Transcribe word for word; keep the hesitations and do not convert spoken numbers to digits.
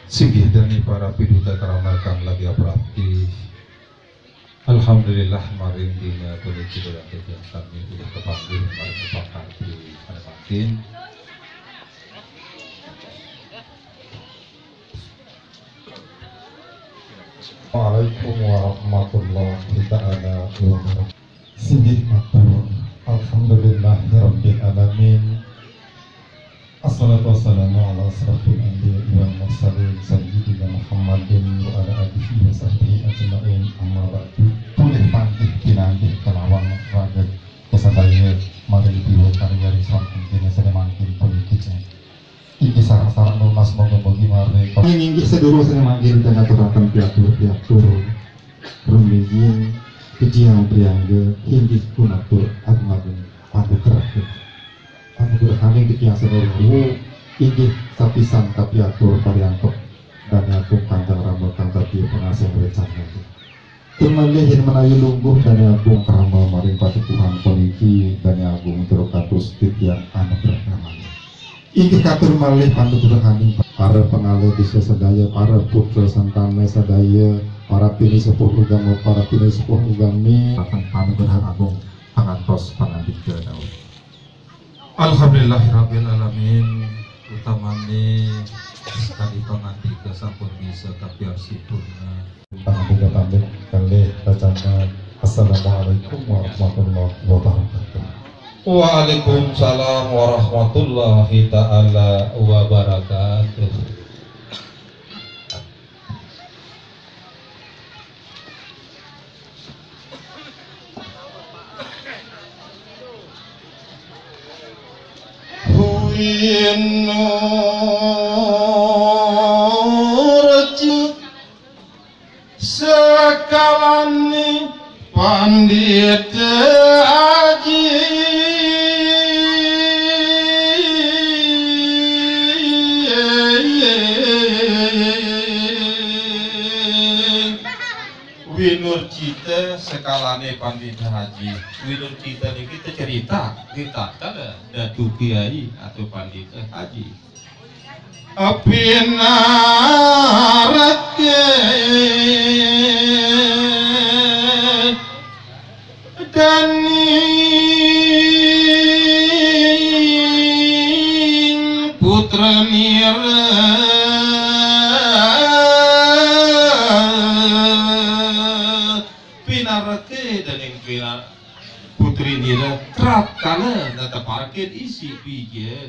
Singgih dane para piduta karamakan lagi aprapti. Alhamdulillah, maring dina puniki dalam titiang sami udah kapanggih maring pangkarti pada mangkin. Waalaikum warahmatullahi taala wabarakatuh. Singgih matur. Alhamdulillahirabbil alamin. Assalatu wassalamu ala asrafil anbiya wal mursalin sayyidina Muhammadin wa ala alihi wa sahbihi ajmain, amma ba'du. Polih panggih pinanggih kalawan raga kasadaya maring piwuh karya ring sampun dina sane mangkin puniki, cai. Inggih sareng-sareng nunas moga-mogi maring inggih sedulur sane mangkin ten aturaken piatur-piatur rumiyin titiang priangga inggih punatur agung-agung panugraha. Panugrahaning titiang sane wau inggih sapisan kapiatur pariangkep Dane Agung Kanjeng Rama kang dadi pangasih recanane. Tur malih yen menawi lungguh Dane Agung krama maring padukuhan puniki, Dane Agung tur kados titiang anugrah kramane. Inggih katur malih panugrahaning para pangala desa sadaya, para putra santana sadaya, para pini sepuh ugama, para pini sepuh ugami, akan panugrahan agung pangantos pangandika dawuh. Alhamdulillahirabbil alamin. Utamane kadi pangandika sampun bisa kapiarsipurna. Pangandika pamit kalih wacana. Assalamualaikum warahmatullahi wabarakatuh. Waalaikumsalam warahmatullahi taala wabarakatuh. Winurci sekalane Pandita Aji. Winurcita sekalane Pandita Haji. Winurcita niki tecerita, cerita kala datu kiai atau Pandita Haji. Pinarke daning putra nira. Pinarke daning pina-, putri nira, ratkala neteparke isi pija.